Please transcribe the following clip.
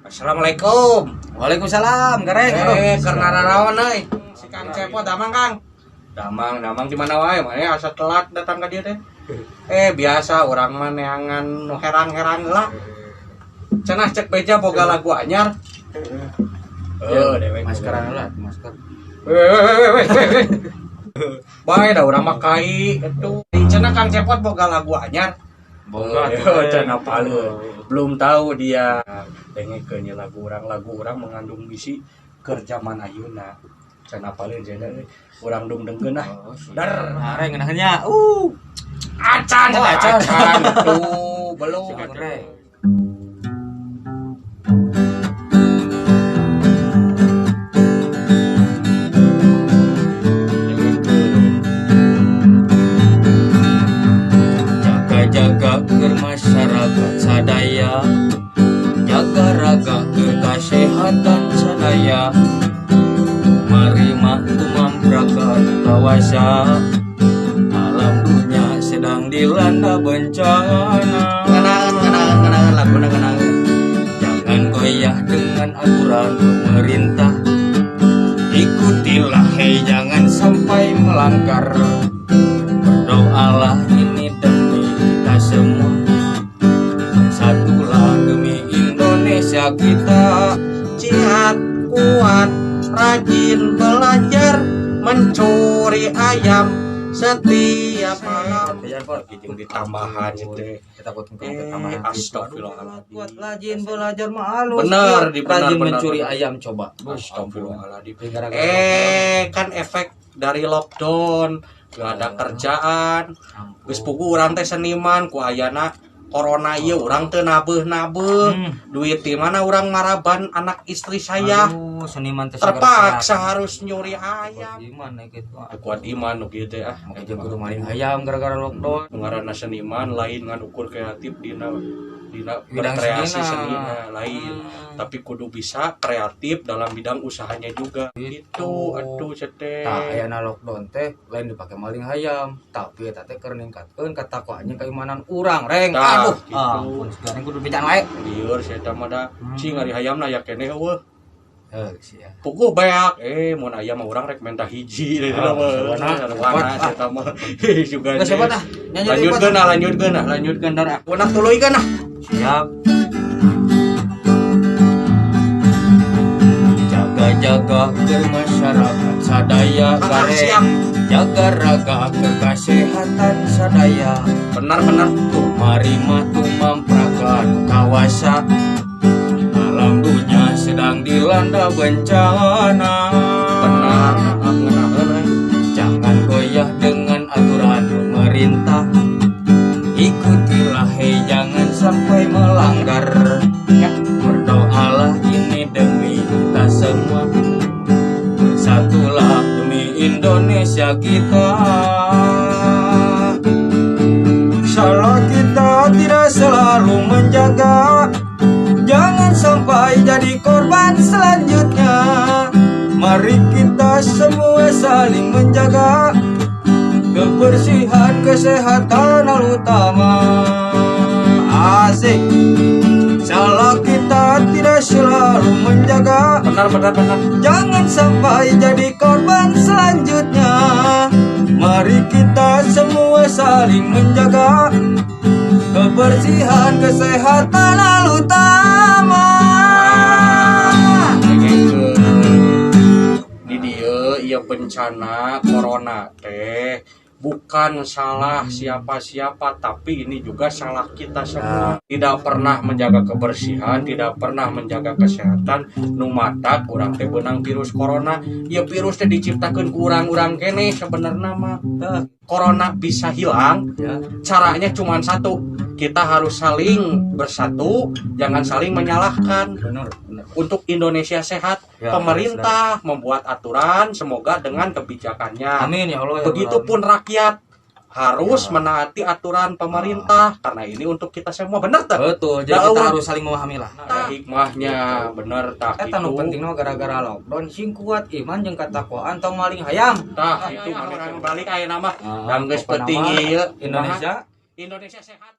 Assalamualaikum. Waalaikumsalam, Gareng. Aduh. Eh, karena naraon euy. Si Kang Cepot damang, Kang. Damang, damang di mana wae? Mana asa telat datang ka dieu teh. Eh, biasa urang mah neangan nu herang-herang lah. Cenah cek beja boga lagu anyar. Eh, dewek Maskeran lah, masker. Weh, weh, weh, weh, weh, weh. Bae da urang mah kai itu. Cenah Kang Cepot boga lagu anyar. Boga Eh, tuh. cenah paleun. Belum tahu dia. Dengekeun lagu urang mengandung misi keur zaman ayeuna. Cenah paleun cenah euy. Urang dungdengkeun ah. Oh, siap. Dar. Gareng ngeunahnya. Acan, Oh, acan. acan. Tuh, belum. Gareng. Dengekeun. Jaga-jaga keur masyarakat sadaya. Jaga raga keur kasehatan sadaya. Mari mah tumamprakan kawasa. Alam dunia sedang dilanda bencana. Ngenaeun, ngenaeun, ngenaeun laguna ngenaeun. Jangan goyah dengan aturan pemerintah. Ikutilah, hei, jangan sampai melanggar. Berdoalah ini demi kita semua. Bersatulah demi Indonesia kita. Sehat, kuat, rajin belajar, mencuri ayam setiap malam. Jeung ditambahan itu. Kita potong Eh, astagfirullahaladzim. Kuat rajin belajar mah halus. Bener, di benar, Rajin benar, mencuri benar. Ayam coba. Astagfirullahaladzim. Gara-gara Eh, kan efek dari lockdown, gak ada kerjaan. Geus puguh urang teh seniman ku ayana corona ieu urang teu nabeuh-nabeuh. Duit di mana urang maraban anak istri saya? Aduh, seniman teh Terpaksa harus nyuri ayam. Gimana gitu? Kuat iman nu kieu teh ah. Mau jeung kudu maling ayam gara-gara lockdown. Nu ngaranna seniman lain ngan ukur kreatif dina dina Bidang berkreasi senina. Senina lain, tapi kudu bisa kreatif dalam bidang usahanya juga gitu. Aduh, cete. Tah, ayana lockdown teh lain dipake maling hayam, tapi eta teh keur ningkatkeun katakwaan keimanan urang, Reng. Tah, Aduh, gitu. ampun, sekarang kudu bejaan wae. Lieur saya mah da cing ari hayamna ya keneh euweuh. Heuh, sia. Puguh beak, eh, mun ayam mah urang rek menta hiji Ah, sarwana sarwana. sarwana eta mah juga. Geus sobat ah, nyanyi deui, Pot. Lanjutkeun ah, lanjutkeun ah, lanjutkeun dar aku nak tuluykeun ah. Siap. Jaga-jaga keur masyarakat sadaya. Ah, Gareng. siap. Jaga raga keur kasehatan sadaya. Benar, benar. Tumari mah tumamprakan kawasa. Alam dunia sedang dilanda bencana. Benar, ah, ngeunaheun euy. Jangan goyah dengan aturan pemerintah. Ikutilah, hei, jangan sampai melanggar. Ya. Berdoalah ini demi kita semua. Bersatulah demi Indonesia kita. Salah kita tidak selalu menjaga. Jangan sampai jadi korban selanjutnya. Mari kita semua saling menjaga. Kebersihan kesehatan hal utama. Asik. Salah kita tidak selalu menjaga. Benar, benar, benar. Jangan sampai jadi korban selanjutnya. Mari kita semua saling menjaga. Kebersihan kesehatan hal utama. Dengekeun. Di dieu ieu bencana corona teh bukan salah siapa-siapa, tapi ini juga salah kita semua. Tidak pernah menjaga kebersihan, tidak pernah menjaga kesehatan, nu matak urang teh beunang virus corona. Ya virus teh diciptakeun ku urang-urang keneh sebenarnya mah. Corona bisa hilang, Ya. Caranya cuma satu. Kita harus saling bersatu, jangan saling menyalahkan. Benar, benar. Untuk Indonesia sehat, Ya, pemerintah membuat aturan, semoga dengan kebijakannya. Amin ya Allah ya Begitupun rakyat harus Ya. menaati aturan pemerintah karena ini untuk kita semua, bener tak? Betul, jadi Da, kita urang- harus saling memahami lah. Ada hikmahnya, bener tak Eta nu itu? Penting mah gara-gara lockdown sing kuat iman jeung katakwaan, tong maling hayam. Tah, itu orang balik aya nama. Ah, Dan geus pokona penting mah ieu. Indonesia Indonesia sehat.